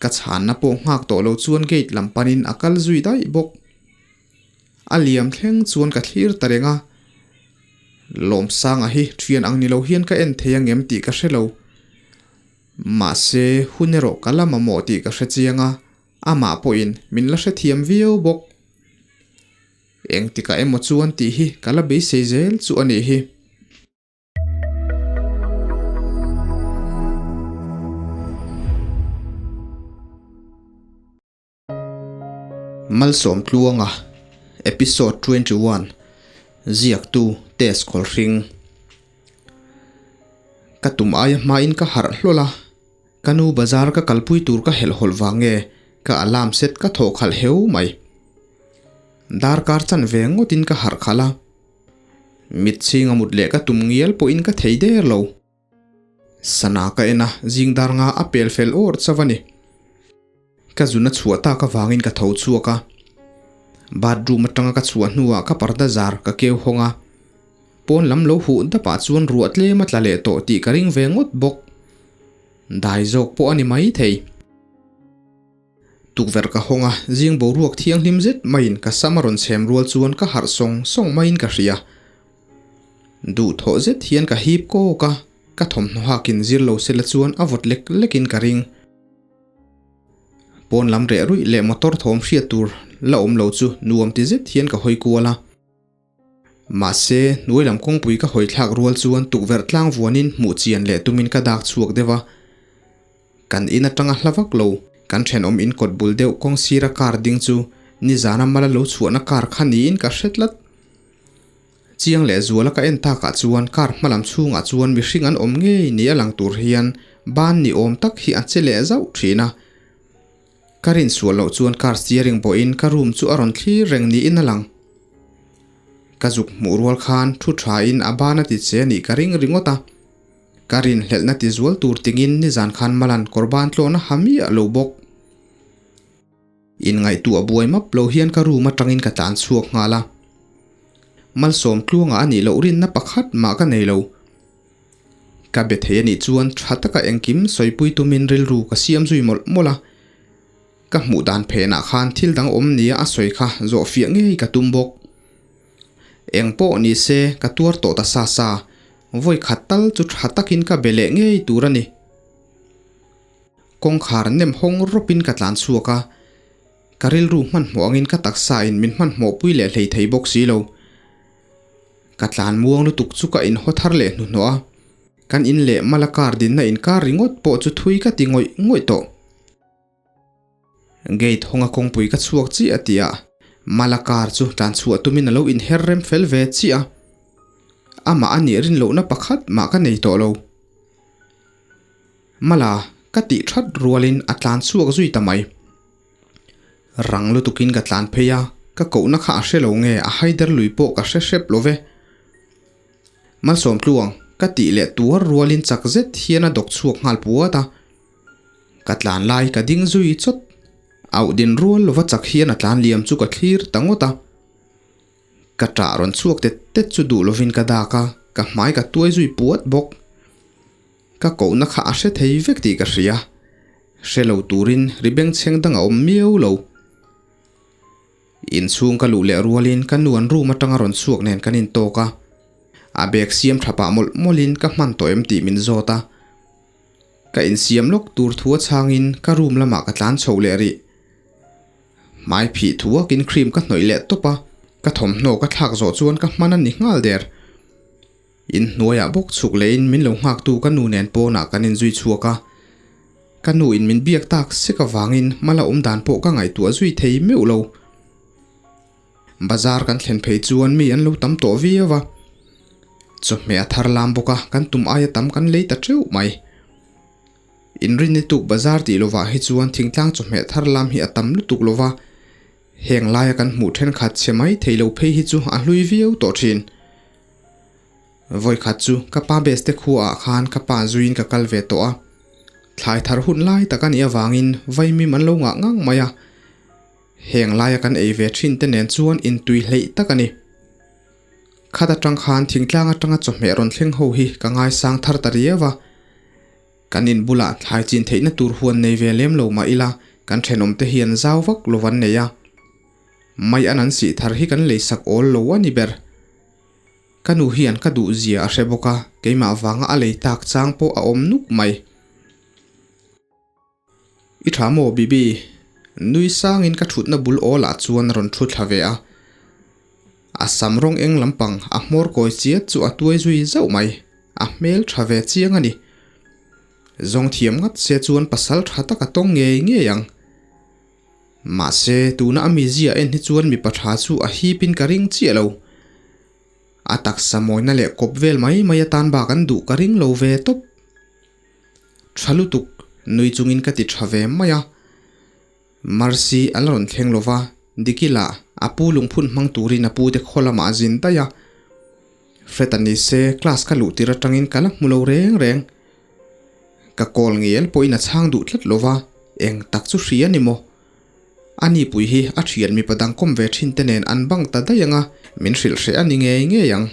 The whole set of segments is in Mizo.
Ka chhanna pawh nghak tawh lo chuan gate lam panin a kal zui daih bawk. A liam thleng chuan ka thlir ta reng a, Lawmsanga hi thian ang ni lo hian ka en thei angem tih ka hre lo. Mahse, hun erawh ka la mamawh tih ka hre chiang a, amah pawhin min la hrethiam viau bawk. Engtikah emaw chuan tih hi ka la beisei zel chu a nih hi. Malsawm Tluanga, Episode 21, Ziaktu Test Khawlhring Ka tum aia hmain ka harh hlawl a, ka nu bazar ka kalpui tur ka helh hawlh vang nge ka alarm set ka thawh khalh heu mai. Darkar chan ve ngawtin ka harh khalh a, mit chhinga mut leh ka tum ngial pawhin ka thei der lo. Sana ka en a, zing dar nga a pel fel awr chauh a ni. Ka zun a chhuah tak avangin ka tho chhuak a. Bathroom atanga ka chhuah hnuah ka parda zar ka keu hawng a. Pawn lam lo huh dapah chuan ruah tlem a tla leh tawh tih ka ring ve ngawt bawk. Dai zawk pawh a ni mai thei. Tukverh ka hawng a, zing boruak thianghlim zet maiin ka sam a rawn chhem rual chuan ka harh sawng sawng maiin ka hria. Duhthawh zet hian ka hip kawk a, ka thawmhnaw hakin zir lo sela chuan a vawt lek lekin ka ring. Pawn lam reh ruih leh motor thawm hriat tur la awm lo chu nuam ti zet hian ka hawi kual a. Mahse, hnuai lam kawngpui ka hawi thlak rual chuan tukverh tlang vuanin hmuh chian leh tumin ka dak chhuak deuh a. Kan in atanga hla vak lo, kan thenawm in kawt bul deuh kawng sira car ding chu nizana mala lo chhuahna car kha niin ka hre tlat. Chiang leh zuala ka en takah chuan car hmalam chhungah chuan mihring an awm ngei ni a lang tur hian ban ni awm tak hi a che leh zauh thin a. Ka rinsual loh chuan car steering pawhin ka room chu a rawn thlir reng niin a lang. Ka zuk hmuh rual khan thu thain a ban a ti che a nih ka ring ringawt a. Ka rinhlelhna ti zual tur tingin nizan khan Malan kawr ban tlawn a ha miah lo bawk. Inngaihtuah buai map lo hian ka room atangin ka tlan chhuak nghal a. Malsawm tluangah a nih loh rinna pakhat mah ka nei lo. Ka be thei a nih chuan tha taka engkim sawipui tumin rilru ka siam zui mawlh mawlh a. Ka hmuh dan phenah khan thil dang awm nia a sawi kha zawh fiah ngei ka tum bawk. Eng pawh ni se ka tuar tawh ta sa sa, vawi khat tal chu tha takin ka be leh ngei tur a ni. Kawngkhar nem hawng rawpin ka tlan chhuak a, ka rilru hmanhmawh angin ka taksa in min hmanhmawh pui leh hlei thei bawk si lo. Ka tlan muang lutuk chu ka inhaw thar leh hnuhnawh a, kan in leh mala car dinna inkar ringawt pawh chu thui ka ti ngawih ngawih tawh. Gate hawnga kawngpui ka chhuak chiah a ti a, mala car chu tlan chhuah tumin a lo inher rem fel ve chiah a, amah a nih rin lohna pakhat mah ka nei tawh lo. Mala ka tih that rualin a tlan chhuak zui ta mai. Rang lutukin ka tlan phei a, ka kohna kha a hre lo nge a haider lui pawh ka hre hrep lo ve. Malsawm tluang ka tih leh tuar rualin chak zet hian a dawk chhuak nghal puat a. Ka tlan lai ka ding zui chawt. Auh din rual lova chak hian a tlan liam chu ka thlir ta ngawt a. Ka ṭah rawn chhuak tet tet chu duh lovin ka dak a, ka hmai ka tuai zui puat bawk. Ka kohna kha a hre thei vek tih ka hria. Hre lo turin ri bengchheng dang a awm miau lo. Inchhung ka luh leh rualin ka nu an room atanga rawn chhuak nen kan intawk a. A bag siam tha pah mawlh mawlhin ka hman tawh em tih min zawt a. Ka insiam lawk tur thu a chhangin ka room lamah ka tlan chho leh rih. Hmai phih thuakin cream ka hnawih leh tawp a, ka thawmhnaw ka thlak zawh chuan ka hman a ni nghal der. Inhnuaiah bawk chhuk lehin min lo nghaktu ka nu nen pawnah kan inzui chhuak a. Ka nu in min biak tak sek avangin hmala awm dan pawh ka ngaihtuah zui thei meuh lo. Bazar kan thlen phei chuan mi an lo tam tawh viau a. Chawhmeh a thar lam bawk a, kan tum aia tam kan lei ta teuh mai. Inrinni tuk bazar tih lovah hi chuan thingtlang chawhmeh thar lam hi a tam lutuk lova, heng laia kan hmuh thenkhat chhe mai thei lo phei hi chu a hlui viau tawh thin. Vawikhat chu ka pa beste khuaah khan ka pa zuiin ka kal ve tawh a, thlai thar hun lai tak a nih avangin vaimim an lo ngah ngang mai a, heng laia kan ei ve thin te nen chuan intui hleih tak a ni. Khat atang khan thingtlang atanga chawhmeh rawn thleng ho hi ka ngaisang thar ta riau a. Kan in bulah thlai chin theihna tur huan nei ve lem lo mah ila kan thenawmte hian zau vak lo an nei a. Mai an an sih thar hi kan lei sak awl lo a ni ber. Ka nu hian ka duh zia a hre bawk a, keimah vanga a lei tak chang pawh a awm nuk mai. I tha maw Bibi? Nui sangin ka thutna bul awl ah chuan a rawn thu thla ve a. A sam rawng eng lampang a hmawr kawi chiat chu a tuai zui zauh mai. A hmel tha ve chiang a ni. Zawng thiam ngat se chuan pasal tha tak a tawng ngei ngei ang. Mahse tuna a mizia en hi chuan mipa tha chu a hip in ka ring chiah lo. A taksa mawina leh kawp vel mai mai atan bak an duh ka ring lo ve tawp. Tha lutuk, nui chungin ka ti tha ve mai a. Mercy a la rawn thleng lova, Dikila a pu lungphun hmang turin a pute khaw lamah a zin daih a. Fred a ni se, class ka luh tir atangin ka la hmu lo reng reng. Ka call ngial pawhin a chhang duh tlat lova, eng tak chu hria ni maw? A nipui hi a thian mipa dang kawm ve thin te nen an bang ta daih ang a, min hrilh hreh a ni ngei ngei ang.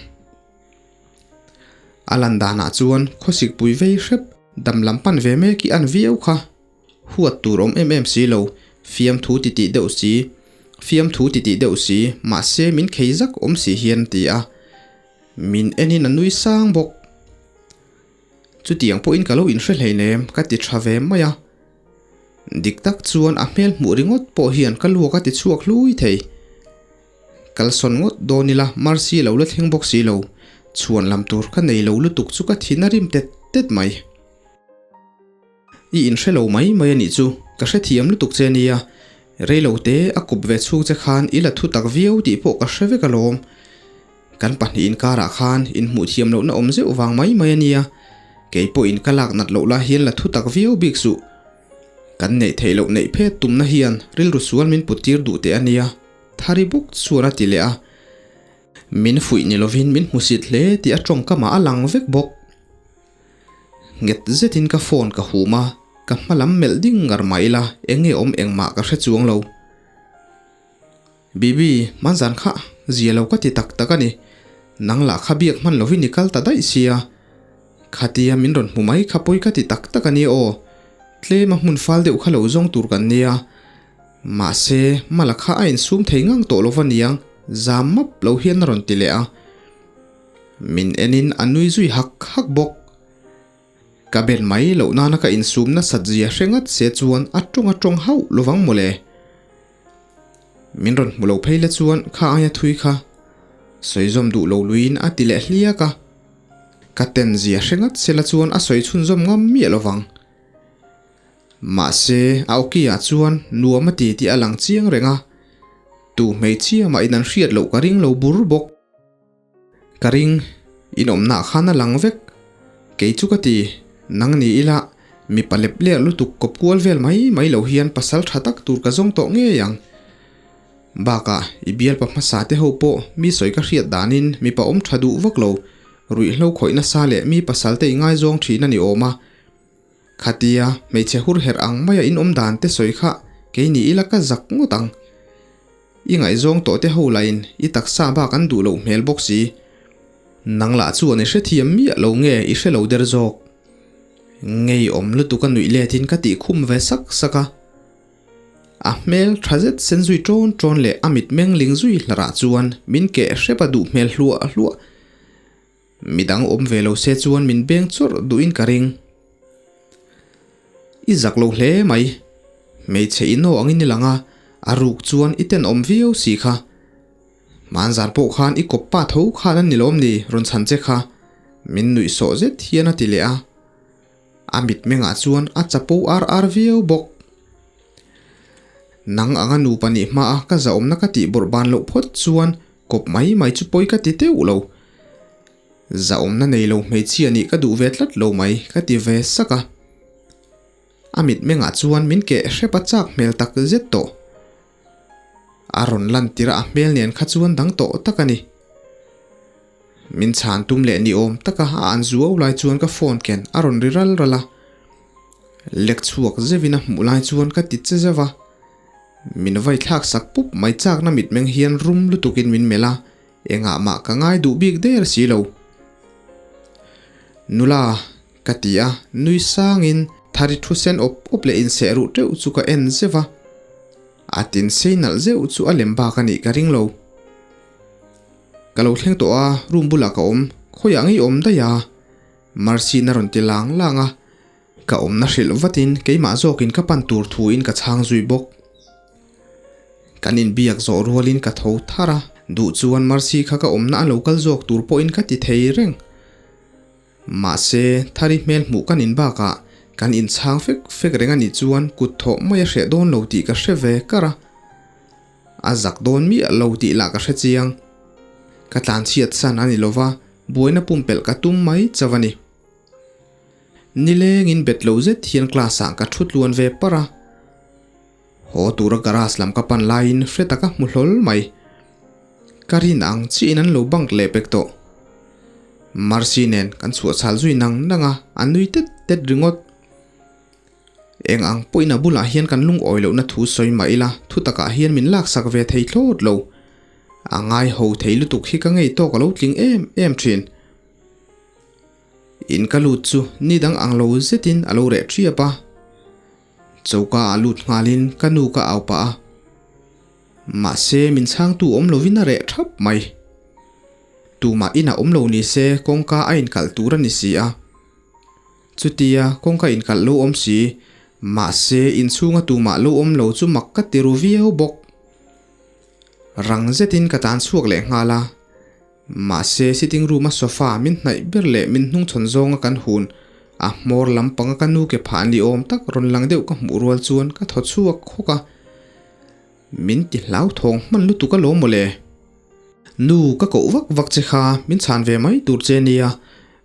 A lan danah chuan khawsikpui vei hrep dam lam pan ve mek hi an viau kha. Huat tur awm em em si lo, fiamthu titih deuh si, fiamthu titih deuh si, mahse min khei zak awm si hian a ti a. Min enin a nui sang bawk. Chutiang pawhin ka lo inhre hleinem ka ti tha ve mai a. Dik tak chuan a hmel hmuh ringawt pawh hian ka luak a ti chhuak hlui thei. Kalsawn ngawt dawn ila Mercy lo la thleng bawk si lo, chhuan lam tur ka nei lo lutuk chu ka thin a rim tet tet mai. I inhre lo mai mai a nih chu, ka hrethiam lutuk che nia, rei lo te a kawp ve chhung che khan i la thu tak viau tih pawh ka hre vek alawm. Kan pahnih inkarah khan inhmuh thiam lohna awm zeuh vang mai mai a nia, kei pawhin ka lak nat loh lai hian la thu tak viau bik suh. Kan neih theih loh neih phet tumna hian rilru sual min put tir duh teh a nia. Thari bawk chuan a ti leh a, min fuih ni lovin min hmusit hle tih a tawngkamah a lang vek bawk. Nghet zetin ka phone ka hum a, ka hma lam melh ding ngar mah ila eng nge awm engmah ka hre chuang lo. Bibi, hmanzan kha zia lo ka ti tak tak a ni. Nang lah kha biak hman lovin i kal ta daih sia. Khatia min rawn hmu mai kha pawi ka ti tak tak a ni aw. Tlem a hmun fal deuh kha lo zawng tur kan nia. Mahse, Mala kha a insum thei ngang tawh lova niang, zam map lo hian a rawn ti leh a. Min enin a nui zui hak hak bawk. Ka ben mai loh nana ka insum nasat zia hre ngat se chuan a tawng a tawng hauh lovang mawle. Min rawn hmu lo phei la chuan kha aia thui kha sawi zawm duh lo luiin a ti leh hliak a. Ka ten zia hre ngat se la chuan a sawi chhunzawm ngam miah lovang. Mahse, a awkiah chuan nuam a ti tih a lang chiang reng a, tu hmeichhia mah in an hriat loh ka ring lo bur bawk. Ka ring, in awmnaah khan a lang vek. Kei chu ka ti, nang ni ila, mipa lep leh lutuk kawp kual vel mai mai lo hian pasal tha tak tur ka zawng tawh ngei ang. Bakah, i bialpa hmasa te ho pawh mi sawi ka hriat danin mipa awm tha duh vak lo, ruihhlo khawih nasa leh mi pasal te i ngaizawng thin a ni awm a. Khatia hmeichhe hur herh ang maia in awm dan te sawi kha kei ni ila ka zak ngawt ang. I ngaihzawng tawh te ho lain i taksa bak an duh loh hmel bawk si. Nang lah chuan i hrethiam miah lo nge i hre lo der zawk. Ngeiawm lutuk a nuih letin ka tih khum ve sak sak a. A hmel tha zet sen zui ṭawn ṭawn leh a mitmeng ling zui hlarah chuan min keh hrep a duh hmel hluah hluah. Midang awm ve lo se chuan min beng chawrh duhin ka ring. I zak lo hle mai. Hmeichhe i naw angin i lang a, a ruk chuan i tenawm viau si kha. Hmanzan pawh khan i kawp pa tho khan an ni lawm ni rawn chhan che kha. Min nuih sawh zet hian a ti leh a. A mitmengah chuan a chapo ar ar viau bawk. Nang anga nupa nih hmaa ka zahawmna ka tih bawrh ban loh phawt chuan kawp mai mai chu pawi ka ti teuh lo. Zahawmna nei lo hmeichhia nih ka duh ve tlat lo mai ka ti ve sak a. A mitmengah chuan min keh hrep a chak hmel tak zet tawh. A rawn lan tirh a a hmel nen kha chuan dang tawh tak a ni. Min chhan tum leh ni awm taka a an zuau lai chuan ka phone ken a rawn ri ral ral a. Lek chhuak zeuhin a hmuh lai chuan ka ti che zeuh a. Min vai thlak sak pup mai chakna mitmeng hian rum lutukin min melh a, engah mah ka ngai duh bik der si lo. Nula. Ka ti a, nui sangin Thari thu sen awp awp leh inseh ruh teuh chu ka en zeuh a. A tin sei nalh zeuh chu a lem bak a nih ka ring lo. Ka lo thleng tawh a, room bulah ka awm, khawiah ngei awm daih a? Mercy-in a rawn ti lang lang a, ka awmna hrilh vatin keimah zawkin ka pan tur thuin ka chhang zui bawk. Kan inbiak zawh rualin ka tho thar a, duh chuan Mercy kha ka awmna a lo kal zawk tur pawhin ka ti thei reng. Mahse, Thari hmel hmuh kan in bakah kan inchhang fek fek reng a nih chuan kut thawh mai a hreh dawn lo tih ka hre ve kar a. A zak dawn miah lo tih lah ka hre chiang. Ka tlanchhiat san a ni lova, buaina pumpelh ka tum mai chauh a ni. Nilengin bet lo zet hian class ah ka thu tluan ve par a. Haw tura garage lam ka pan laiin hre taka hmu hlawl mai. Ka rin ang chiahin an lo bunk leh pek tawh. Mercy nen kan chhuah chhal zui nang nang a, a nui tet tet ringawt. Eng ang pawhin a bulah hian kan lungawi lohna thu sawi mah ila thu takah hian min laksak ve thei thlawt lo. A ngai ho thei lutuk hi ka ngei tawk a lo tling em em thin. In ka lut chu ni dang ang lo zetin a lo reh thiap a. Choka ah lut nghalin ka nu ka au pah a. Mahse min chhangtu awm lovin a reh thap mai. Tumah inah awm lo ni se kawngka a inkalh tur a ni si a. Chutia kawngka inkalh lo awm si, mahse inchhunga tumah lo awm lo chu mak ka ti ru viau bawk. Rang zetin ka tan chhuak leh nghal a. Mahse sitting room a sofa min hnaih ber leh min hnungchhawn zawnga kan hun a hmawr lampanga ka nu ke phah ni awm tak rawn lang deuh ka hmuh rual chuan ka thaw chhuak khawk a. Min ti hlauthawng hman lutuk alawm mawle. Nu ka koh vak vak che kha min chhan ve mai tur che nia,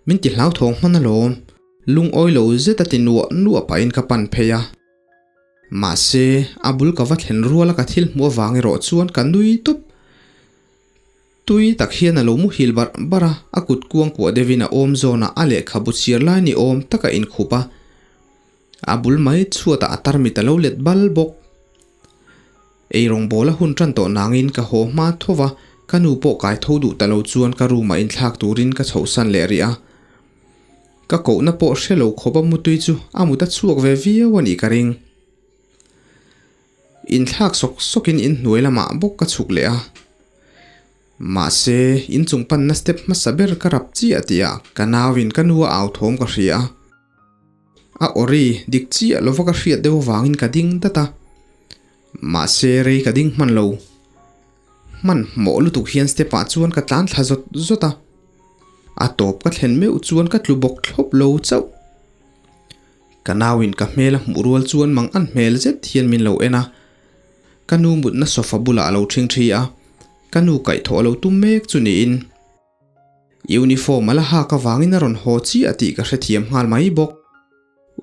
min ti hlauthawng hman alawm. Lungawi lo zet a ti nuah nuah pahin ka pan phei a. Mahse a bul ka va thlen ruala ka thil hmuh avang erawh chuan ka nui tawp. Tui tak hian a lo muhil barh barh a, a kut kuang kuah deuhin a awm zawnah a lehkhabu chhiar lai ni awm tak a inkhup a. A bul mai chhuatah a tarmit a lo let bal bawk. Eirawngbawl a hun tan tawh nangin ka haw hma tho va, ka nu pawh kai tho duh ta lo chuan ka room ah inthlak turin ka chhohsan leh rih a. Ka kohna pawh hre lo khawp a mutui chu a mut a chhuak ve viau a nih ka ring. Inthlak sawk sawkin inhnuai lamah bawk ka chhuk leh a. Mahse, inchung panna step hmasa ber ka rap chiah tihah ka nauin ka nu a au thawm ka hria a. A awri dik chiah lova ka hriat deuh avangin ka ding dat a. Mahse, rei ka ding hman lo. Hmanhmawh lutuk hian step ah chuan ka tlan thla zawt zawt a. A tawp ka thlen meuh chuan ka tlu bawk thlawp lo chauh. Ka nauin ka hmel a hmuh rual chuan mang an hmel zet hian min lo en a, ka nu mutna sofa bulah a lo ṭhingṭhi a, ka nu kaihthawh a lo tum mek chu niin. Uniform a la hak avangin a rawn haw chiah tih ka hrethiam nghal mai bawk.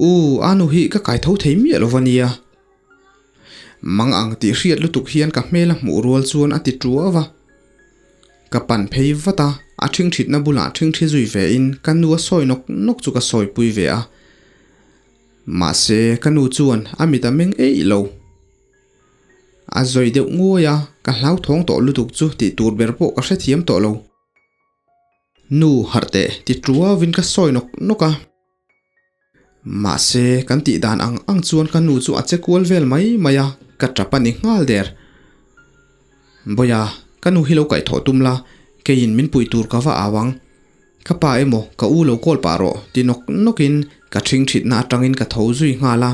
U, a nu hi ka kaitho thei miah lo va nia. Mang ang tih hriat lutuk hian ka hmel a hmuh rual chuan a ti ṭuau a. Ka pan phei vat a, a ṭhingṭhitna bulah ṭhingṭhi zui ve in ka nu a sawi nawk nawk chu ka sawipui ve a. Mahse, ka nu chuan a mit a meng eih lo. A zawi deuh nguai a, ka hlauthawng tawh lutuk chu tih tur ber pawh ka hrethiam tawh lo. Nu harh teh ti ṭuauin ka sawi nawk nawk a. Mahse, kan tih dan ang ang chuan ka nu chu a che kual vel mai mai a, ka tap a ni nghal der. Bawia, ka nu hi lo kaihthawh tum la, keiin min pui tur ka va au ang. Ka pa emaw, ka u lo kawl pah rawh, ti nawk nawkin ka ṭhingṭhitna aṭangin ka tho zui nghal a.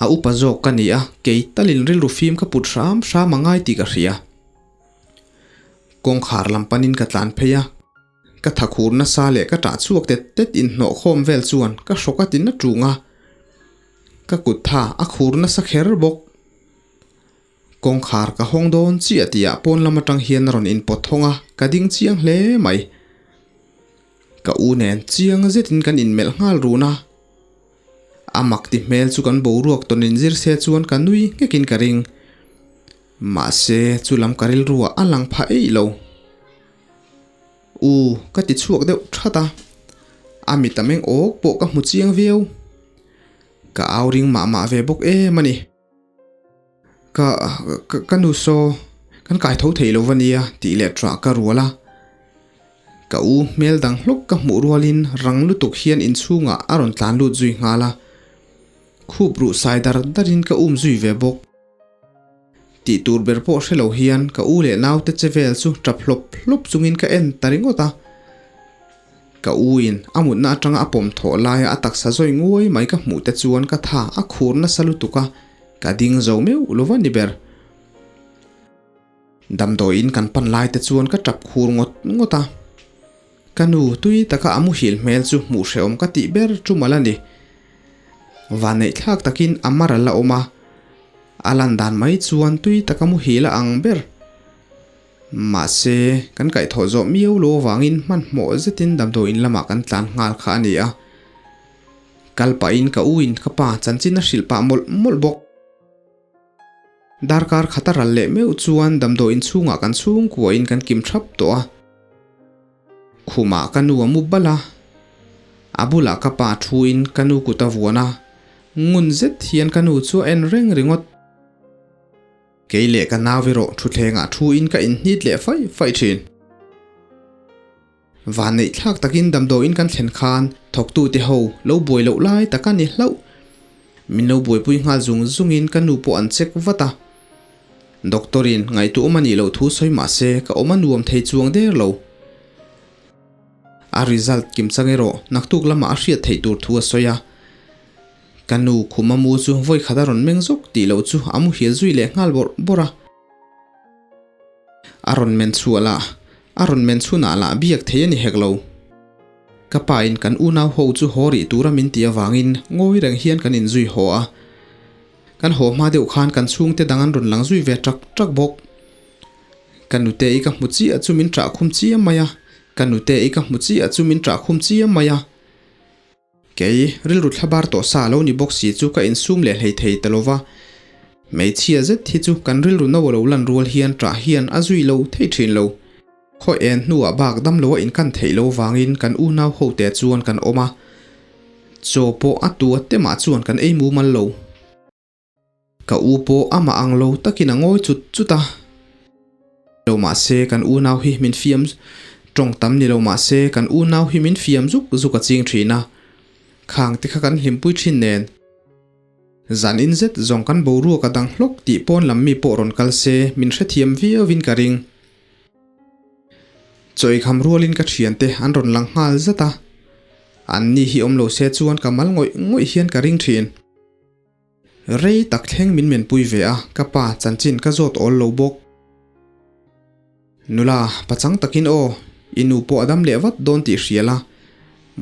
A upa zawk ka ni a, kei talin rilru fim ka put hram hram a ngai tih ka hria. Kawngkhar lam panin ka tlan phei a. Ka thakhur nasa leh ka ṭah chhuak tet tet inhnawh khawm vel chuan ka hrawk a ti na ṭung a, ka kut tha a khur nasa kher bawk. Kawngkhar ka hawng dawn chiah tihah pawn lam aṭang hian a rawn inpawt thawng a, ka ding chiang hle mai. Ka u nen chiang zetin kan inmelh nghal run a, a mak ti hmel chu kan boruak tawn inzir se chuan ka nui nghekin ka ring. Mahse, chu lam ka rilruah a lang phah eih lo. U, ka ti chhuak deuh that a, a mit a meng awk pawh ka hmu chiang viau. Ka au ring mah mah ve bawk em a ni. Ka, ka nu saw, kan kai tho thei lo va nia tih leh ṭah ka rual a. Ka u hmel dang hlawk ka hmuh rualin rang lutuk hian inchhungah a rawn tlan lut zui nghal a. Khup ruh sai dar darin ka um zui ve bawk. Tih tur ber pawh hre lo hian ka u leh naute che vel chu tap hlawp hlawp chungin ka en ta ringawt a. Ka u in a mutna atanga a pawm thawh laia a taksa zawi nguai mai ka hmuh te chuan ka tha a khur nasa lutuk a, ka ding zo meuh lo va ni ber. Damdawiin kan pan lai te chuan ka tap khur ngawt ngawt a. Ka nu tui taka a muhil hmel chu hmuh hrehawm ka tih ber ṭumal a ni. Vanneih thlak takin a mar a la awm a, a lan dan mai chuan tui taka muhil a ang ber. Mahse, kan kaihthawh zawh miau lo avangin hmanhmawh zetin damdawiin lamah kan tlan nghal kha a ni a. Kal pahin ka u in ka pa chanchin a hrilh pah mawlh mawlh bawk. Darkar khat a ral leh meuh chuan damdawiin chhungah kan chhungkuain kan kim thap tawh a. Khumah ka nu a mu bal a, a bulah ka pa thuin ka nu kut a vuan a, ngun zet hian ka nu chu a en reng ringawt. Kei leh ka nau erawh thutthlengah thuin ka inhnit leh faih faih thin. Vanneih thlak takin damdawiin kan thlen khan thawktute ho lo buai loh lai tak a ni hlauh. Min lo buaipui nghal zung zungin ka nu pawh an check vat a. Doctor-in ngaihtuah awm a nih loh thu sawi mah se ka awm a nuam thei chuang der lo. A result kim chang erawh naktuk lamah a hriat theih tur thu a sawi a. Ka nu khum a mu chu vawi khat a rawn meng zawk tih loh chu a muhil zui leh nghal bawrh bawrh a. A rawn men chhuah lah, a rawn men chhunah lah biak thei a ni hek lo. Ka pa in kan unau ho chu haw rih tura min tih avangin ngawi reng hian kan inzui haw a. Kan haw hma deuh khan kan chhungte dang an rawn lang zui ve ṭak ṭak bawk. Ka nute i ka hmu chiah chu min ṭah khum chiam mai a, ka nute i ka hmu chiah chu min ṭah khum chiam mai a. Kei, rilru thlabar tawh sa a lo ni bawk si chu ka insum leh hlei thei ta lo va. Hmeichhia zet hi chu kan rilru no a lo lan rual hian ṭah hian a zui lo thei ṭhin lo. Khaw en hnuah bak damlo a inkan theih lo vangin kan unau hote chuan kan awm a, chaw pawh a tu a temah chuan kan ei mumal lo. Ka u pawh amah ang lo takin a ngawi chut chut a. Lo mahse kan unau hi min fiam tawng tam ni lo mahse kan unau hi min fiam zuk zuk a ching thin a. Khang te kha kan hlimpui thin nen. Zan in zet zawng kan boruak a dang hlawk tih pawn lam mi pawh rawn kal se min hrethiam viau in ka ring. Chawikham rualin ka thiante an rawn lang nghal zat a. An ni hi awm lo se chuan ka mal ngawih ngawih hian ka ring thin. Rei tak thleng min menpui ve a, ka pa chanchin ka zawt awl lo bawk. Nula, pachang takin aw, i nu pawh a dam leh vat dawn tih hria la,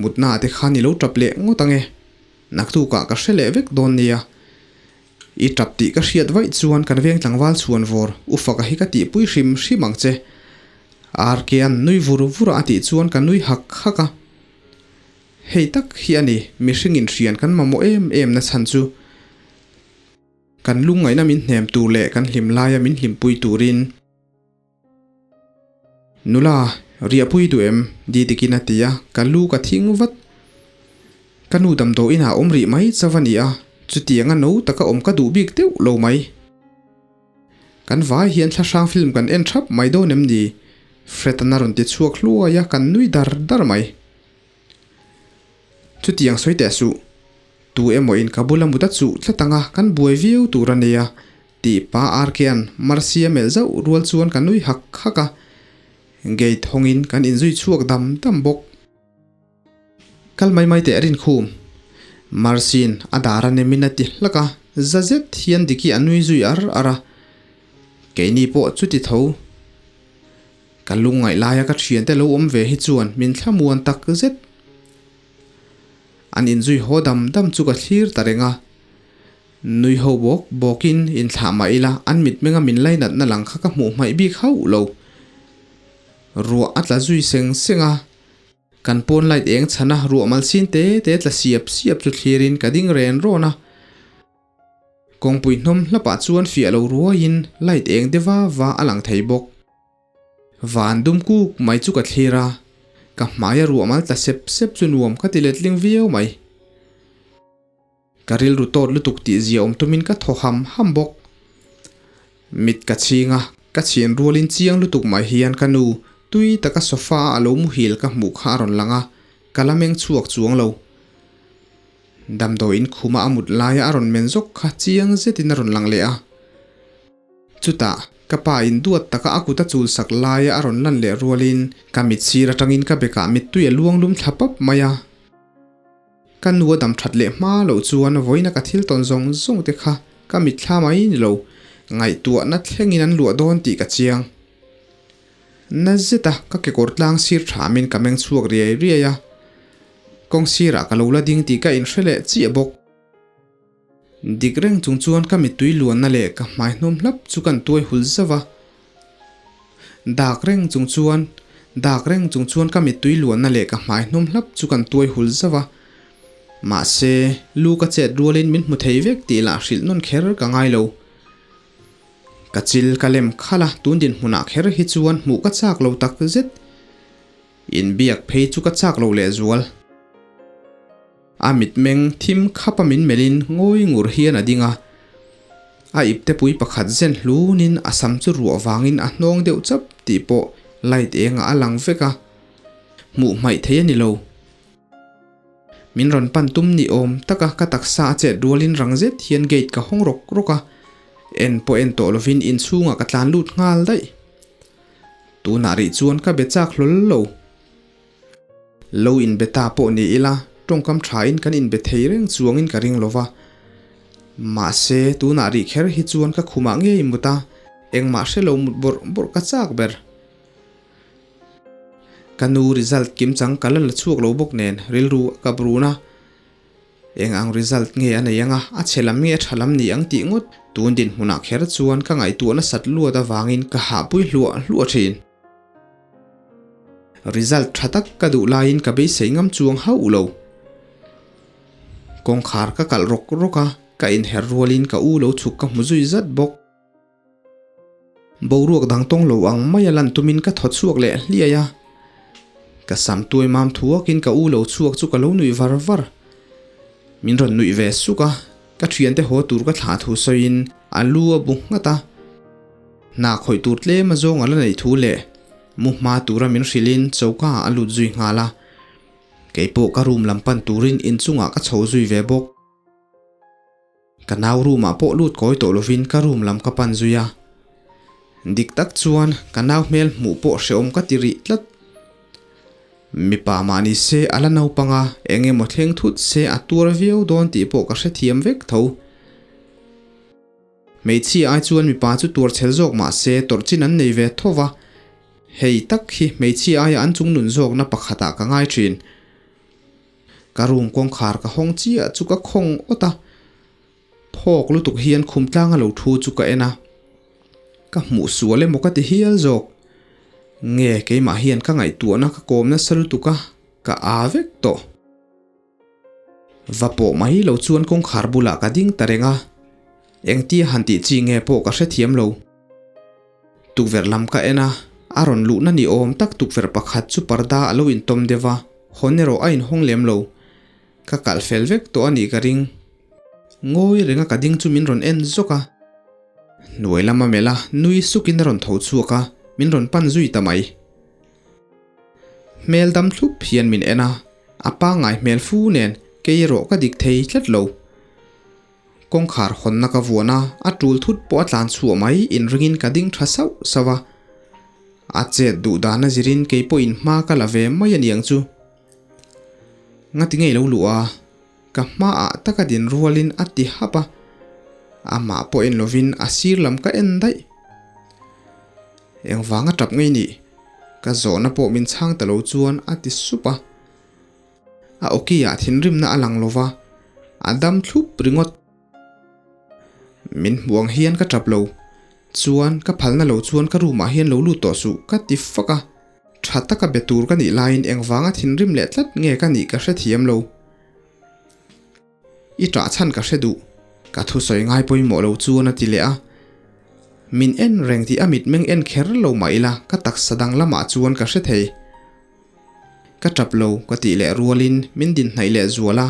mutna ah te khan i lo tap leh ngawt ange, naktukah ka hre leh vek dawn nia. I tap tih ka hriat vaih chuan kan veng tlangval chhuan vawr u faka hi ka tihpui hrim hrim ang che. RK-a'n nui vur vur a a tih chuan ka nui hak hak a. Hei tak hi a ni, mihring inhrian kan mamawh em em na chhan chu. Kan lungngaihna min hnem tur leh kan hlim laia min hlimpui turin. Nula, riahpui duh em? Didikin a ti a, ka lu ka thing vat. Ka nu damdawi inah awm rih mai chauh a ni a, chutianga no taka awm ka duh bik deuh lo mai. Kan vai hian thlahrang film kan en thap mai dawn em ni? Fred-a'n a rawn ti chhuak hluai a, kan nui dar dar mai. Chutiang sawi teh suh. Tu emaw in ka bula mut a chuh tlat anga kan buai viau tur a nia, tih pa RK-a'n Marcy a melh zauh rual chuan ka nui hak hak a. Gate hawngin kan inzui chhuak dam dam bawk. Kal mai mai teh rinkhum. Marcy-in a dar a nemin a ti hlak a, za zet hian Diki a nui zui ar ar a. Keini pawh chuti tho. Ka lungngaih laia ka thiante lo awm ve hi chuan min thlamuan tak zet. An inzui haw dam dam chu ka thlir ta reng a. Nui ho bawk bawkin inthlah mah ila an mitmenga min lainatna lang kha ka hmuh hmaih bik hauh lo. Ruah a tla zui seng seng a. Kan pawn light eng chhana ruah malsin te te tla siap siap chu thlirin ka ding ren rawn a. Kawngpui hnawm hlapah chuan fiah lo ruaiin light eng de va va a lang thei bawk. Van dum kuk mai chu ka thlir a, ka hmaia ruah mal tla sep sep chu nuam ka ti letling viau mai. Ka rilru tawt lutuk tih zia awm tumin ka thaw ham ham bawk. Mit ka chhing a, ka chhin rualin chiang lutuk mai hian ka nu. Tui taka sofa a alo muhil ka hmuh kha a rawn lang a, ka la meng chhuak chuang lo. Damdawiin khuma a mut laia a rawn men zawk kha chiang zetin a rawn lang leh a. Chutah, ka pa in duat taka a kut a chul sak laia a rawn lan leh rualin ka mit sir atangin ka bekah mittui a luang lum thla pap mai a. Ka nu a dam that leh hma loh chuan vawiina ka thil tawn zawng zawng te kha ka mitthla mai ni lo, ngaihtuahna thlengin an luah dawn tih ka chiang. Na zeta ka kekawr tlang sir thamin ka meng chhuak riai riai a, kawng sirah ka lo la ding tih ka inhre leh chiah bawk. Dik reng chung chuan ka mittui luanna leh ka hmai hnawm hlap chu kan tuai hul zauh a. Dak reng chung chuan dak reng chung chuan ka mittui luanna leh ka hmai hnawm hlap chu kan tuai hul zauh a. Mahse, lu ka chet rualin min hmu thei vek tih lah hrilh nawn kher ka ngai lo. Ka chil ka lem khalh a, tun dinhmunah kher hi chuan hmuh ka chak lo tak zet. Inbiak phei chu ka chak lo lehzual. A mitmeng thim khapa min melhin ngawi ngur hian a ding a. A iptepui pakhat zen hlunin a sam chu ruah vangin a hnawng deuh chap tih pawh light engah a lang vek a, hmuh hmaih thei a ni lo. Min rawn pan tum ni awm taka ka taksa a chet rualin rang zet hian gate ka hawng rawk rawk a, en pawh en tawh lovin inchhungah ka tlan lut nghal daih. Tunah rih chuan ka be chak hlawl lo. Lo inbe ta pawh ni ila, tawngkam thain kan inbe thei reng chuangin ka ring lova. Mahse, tunah rih kher hi chuan ka khumah ngei mut a, engmah hre lo mut bawrh bawrh ka chak ber. Ka nu result kim chang ka la la chhuak lo bawk nen rilru a kap run a. Eng ang result nge a nei anga, a chhe lam nge a tha lam ni ang tih ngawt tun dinhmunah kher chuan ka ngaihtuahna sat luat avangin ka hahpui hluah hluah thin. Result tha tak ka duh laiin ka beisei ngam chuang hauh lo. Kawngkhar ka kalh rawk rawk a, ka inher rualin ka u lo chhuk ka hmu zui zat bawk. Boruak dang tawng lo ang maia lan tumin ka thaw chhuak leh hliai a. Ka sam tuai mam thuakin ka u lo chhuak chu ka lo nuih var var. Min rawn nuih ve suk a, ka thiante haw tur ka thlah thu sawiin a lu a bu nghat a. Hna khawih tur tlem a zawng a la neih thu leh mu hma tura min hrilhin choka ah a lut zui nghal a. Keipawh ka room lam pan turin inchungah ka chho zui ve bawk. Ka nau room ah pawh lut kawi tawh lovin ka room lam ka pan zui a. Dik tak chuan ka nau hmel hmuh pawh hrehawm ka ti rih tlat. Mipa mah ni se a la naupang a, eng emaw thleng thut se a tuar viau dawn tih pawh ka hrethiam vek tho. Hmeichhia ai chuan mipa chu tuar chhel zawk mah se tawrh chin an nei ve tho va, hei tak hi hmeichhia aia an chung nun zawkna pakhatah ka ngai thin. Ka room kawngkhar ka hawng chiah chu ka khawng awt a, phawk lutuk hian khum tlanga lo thu chu ka en a, ka hmuh sual emaw ka ti hial zawk. Nge keimah hian ka ngaihtuahna ka kawm nasa lutuk a, ka aa vek tawh. Va pawh mai lo chuan kawngkhar bulah ka ding ta reng a, engtia han tih chi nge pawh ka hrethiam lo. Tukverh lam ka en a, a rawn luhna ni awm tak tukverh pakhat chu parda a lo intawm deuh a, hawn erawh a inhawng lem lo. Ka kalh fel vek tawh a nih ka ring. Ngawi renga ka ding chu min rawn en zawk a. Hnuai lama melh a, nui sukin a rawn tho chhuak a, min rawn pan zui ta mai. Hmel dam thlup hian min en a, a pangngai hmel fu nen kei erawh ka dik thei tlat lo. Kawngkhar hawnna ka vuan a, a tul thut pawh a tlan chhuah mai inringin ka ding tha sauh sauh a. A chet duh dan a zirin kei pawhin hma ka la ve mai a niang chu. Ngati ngei lo luh a, ka hmaah taka din rualin a ti hap a, amah pawh en lovin a sir lam ka en daih. Engvanga tap ngei nih? Ka zawhna pawh min chhang ta lo chuan a ti sup a. A awki ah thinrimna a lang lova, a dam thlup ringawt. Min hmuh ang hian ka tap lo. Chuan ka phalna lo chuan ka room ah hian lo lut tawh suh ka ti fak a. Tha taka be tur ka nih laiin engvanga thinrim leh tlat nge ka nih ka hrethiam lo. I ṭah chhan ka hre duh. Ka thusawi ngai pawimawh lo chuan a ti leh a. Min en reng tih a mitmeng en kher lo mah ila ka taksa dang lamah chuan ka hre thei. Ka ṭap lo ka tih leh rualin min din hnaih leh zual a,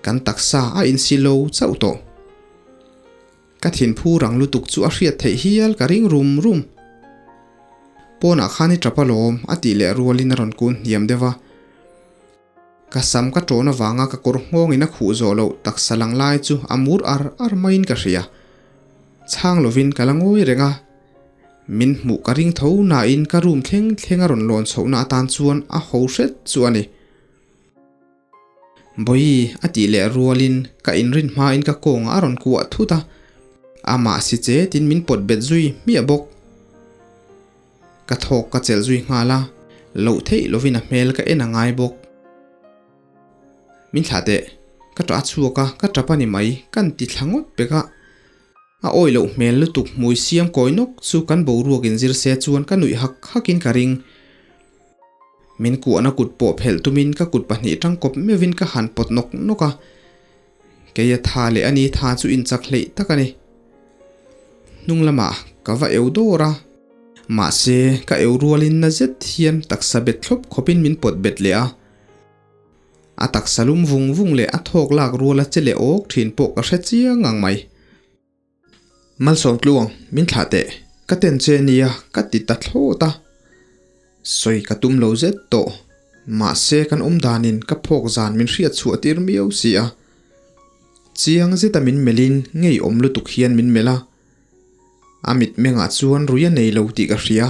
kan taksa a insi lo chauh tawh. Ka thinphu rang lutuk chu a hriat theih hial ka ring rum rum. Pawnah khan i tap alawm, a tih leh rualin a rawn kun hniam deuh a. Ka sam ka ṭawn avanga ka kawr nghawngin a khuh zawh loh taksa lang lai chu a mur ar ar maiin ka hria. Chhang lovin ka la ngawi reng a. Min hmuh ka ring tho nain ka room thleng thleng a rawn lawn chhohna atan chuan a ho hret chu a ni. Bawi a tih leh rualin ka inrin hmain ka kawngah a rawn kuah thut a, amah si chetin min pawt bet zui hmiah bawk. Ka thawk ka chelh zui nghal a, loh theih lovin a hmel ka en a ngai bawk. Min thlah teh, ka ṭah chhuak a, ka ṭap a ni mai, kan ti thla ngawt pek a. A awih loh hmel lutuk hmui siam kawi nawk chu kan boruak inzir se chuan ka nuih hak hakin ka ring. Min kuahna kut pawh phelh tumin ka kut pahnih tangkawp meuhin ka han pawt nawk nawk a. Keia tha leh ani tha chu inchak hleih tak a ni. Hnung lamah ka va eu dawr a. Mahse, ka eu rualin na zet hian taksa bet thlawp khawpin min pawt bet leh a. A taksa lum vung vung leh a thawk lak ruala che leh awk thin pawh ka hre chiang ang mai. Malsawm tluang, min thlah teh, ka ten che nia ka ti ta thlawt a. Sawi ka tum lo zet tawh, mahse kan awm danin ka phawk zan min hriat chhuah tir miau si a. Chiang zeta min melhin ngeiawm lutuk hian min melh a, a mitmengah chuan rui a nei lo tih ka hria.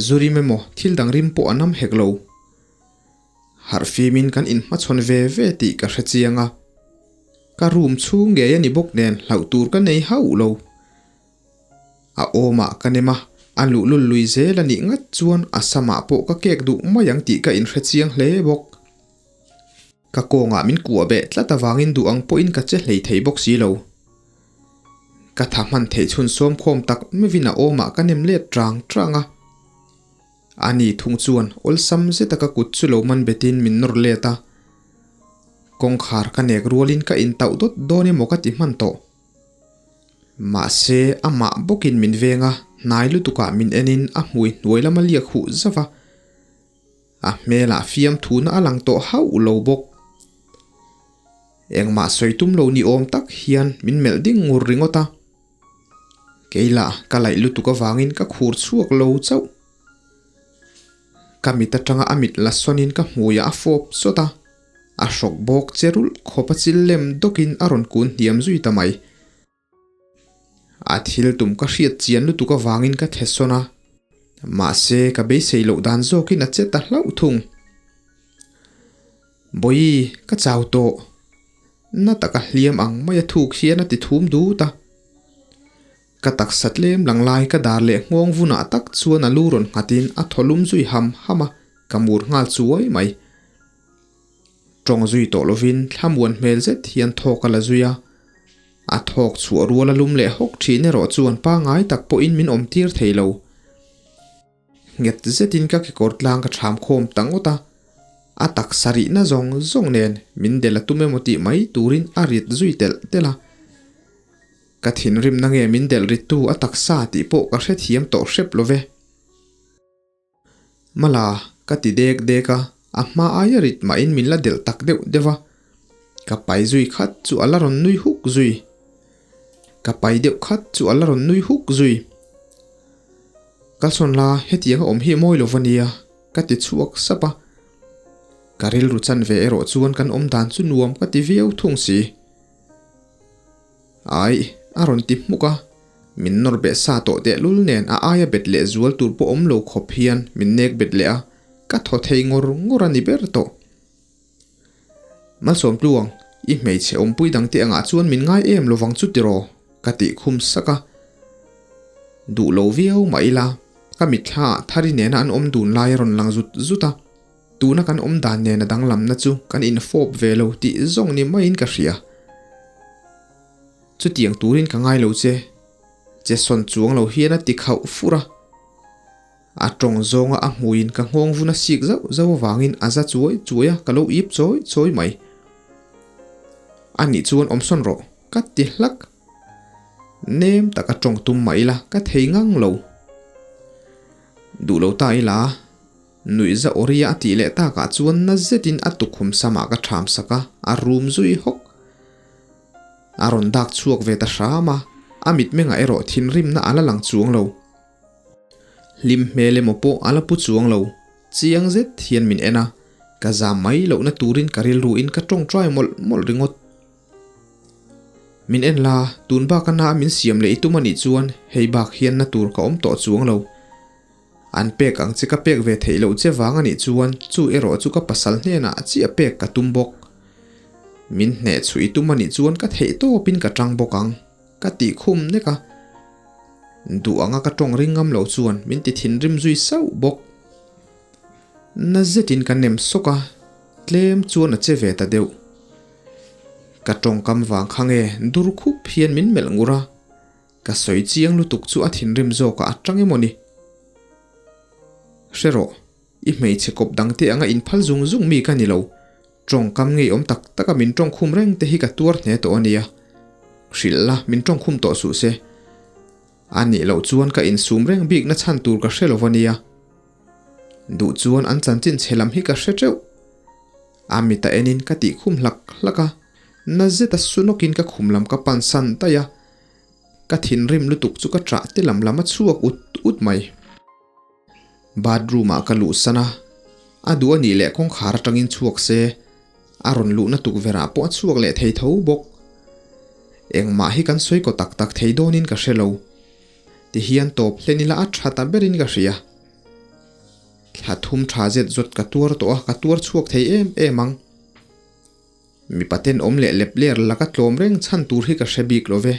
Zu rim emaw thil dang rim pawh a nam hek lo. Harh fimin kan inhmachhawn ve ve tih ka hre chiang a, ka room chhung ngei a ni bawk nen hlauh tur ka nei hauh lo. A awmah ka nem a, a luhlul lui zel a nih ngat chuan a samah pawh ka kek duh mai ang tih ka inhre chiang hle bawk. Ka kawngah min kuah beh tlat avangin duh ang pawhin ka che hlei thei bawk si lo. Ka tha hman theih chhun sawmkhawm tak meuhin a awmah ka nem let rang rang a. Ani thung chuan awlsam zeta ka kut chu lo man betin min nawr let a. Kawngkhar ka nek rualin ka intauh dawt dawn emaw ka ti hman tawh. Mahse, amah bawkin min veng a, hnai lutukah min enin a hmui hnuai lama liak huh zauh a. A hmelah fiamthuna a lang tawh hauh lo bawk. Engmah sawi tum lo ni awm tak hian min melh ding ngur ringawt a. Kei lah ka laih lutuk avangin ka khur chhuak lo chauh. Ka mit atanga a mit la sawnin ka hmuiah a fawp sawt a, a hrawk bawk che rulh khawp a chil lem dawkin a rawn kun hniam zui ta mai. A thil tum ka hriat chian lutuk avangin ka the sawn a, mahse ka beisei loh dan zawkin a che ta hlauh thung. Bawi, ka chau tawh. Na taka hliam ang mai a thuk hian a ti thum dut a. Ka taksa tlem lang lai ka dar leh nghawng vunah tak chuan a lu rawn nghatin a thaw lum zui ham ham a, ka mur nghal chuai mai. Tawng zui tawh lovin thlamuan hmel zet hian thawk a la zui a. A thawk chhuah rual a lum leh hawk thin erawh chuan pangngai tak pawhin min awm tir thei lo. Nghet zetin ka kekawr tlang ka ṭham khawm ta ngawt a, a taksa rihna zawng zawng nen min del a tum emaw tih mai turin a rit zui telh telh a. Ka thinrimna nge min delh rittu a taksa tih pawh ka hrethiam tawh hrep lo ve. Mala, ka ti dek dek a, a hma aia rit mahin min la delh tak deuh deuh a. Ka pai zui khat chu a la rawn nui huk zui. Ka pai deuh khat chu a la rawn nui huk zui. Kalsawn la, hetiang a awm hi mawi lo va nia, ka ti chhuak sap a. Ka rilru chan ve erawh chuan kan awm dan chu nuam ka ti viau thung si. Aih, a rawn ti hmuk a, min nawr beh sa tawh tehlul nen a aia bet leh zual tur pawh awm lo khawp hian min nek bet leh a, ka thaw thei ngawr ngawr a ni ber tawh. Malsawm tluang, i hmeichhe awmpui dangte angah chuan min ngai em lovang chu tiraw? ka tih khum sak a. Duh lo viau mah ila, ka mitthla ah Thari nena an awm dun lai a rawn lang zut zut a. Tuna kan awm dan nena danglamna chu kan infawp ve lo tih zawng ni maiin ka hria. Chutiang turin ka ngai lo che, che sawn chuang lo hian a ti khauh fur a. A tawng zawnga a hmuiin ka nghawng vun a sik zauh zauh avangin a za chuai chuai a, ka lo ip chawi chawi mai. A nih chuan awm sawn rawh, ka ti hlak. Nem taka tawng tum mah ila ka thei ngang lo. Duh lo ta ila, nuih za awria a tih leh takah chuan na zetin a tukhum samah ka ṭham sak a, a rum zui hawk. A rawn dak chhuak ve ta hram a, a mitmengah erawh thinrimna a la lang chuang lo. Hlim hmel emaw pawh a la pu chuang lo. Chiang zet hian min en a, ka zam mai lohna turin ka rilru in ka tawngtai mawlh mawlh ringawt. Min en la, tun bak a na a min siam leh i tum a nih chuan hei bak hian na tur ka awm tawh chuang lo. An pek ang che ka pek ve theih loh che vang a nih chuan chu erawh chu ka pasal hnenah chiah pek ka tum bawk. Min hneh chhuih i tum a nih chuan ka theih tawpin ka tang bawk ang. Ka tih khum nek a, duh anga ka tawng ring ngam lo chuan min ti thinrim zui sauh bawk. Na zetin ka nem sawk a, tlem chuan a che ve ta deuh. Ka tawngkam vang kha nge dur khup hian min melh ngur a, ka sawi chiang lutuk chu a thinrim zawkah a tang emaw ni. Hre rawh, i hmeichhe kawp dangte anga inphal zung zung mi ka ni lo. Tawngkam ngeiawm tak taka min tawngkhum reng te hi ka tuar hne tawh a nia. Hrilh la, min tawngkhum tawh suh se. A nih loh chuan ka insum reng bik na chhan tur ka hre lo a nia. Duh chuan an chanchin chhe lam hi ka hre teuh. A mita enin ka tih khum hlak hlak a, na zeta sunawkin ka khum lam ka pan san daih a. Ka thinrim lutuk chu ka ṭah te lam lam a chhuak ut ut mai. Bathroom ah ka luh san a, a duh a nih leh kawngkhar atangin chhuak se, a rawn luhna tukverh ah pawh a chhuak leh thei tho bawk. Engmah hi kan sawi kaw tak tak thei dawnin ka hre lo. Tihian tawp hlen ila a tha ta berin ka hria. Thla thum tha zet zawt ka tuar tawh a, ka tuar chhuak thei em em ang. Mipa ten awm leh lep ler laka tlawm reng chhan tur hi ka hre bik lo ve.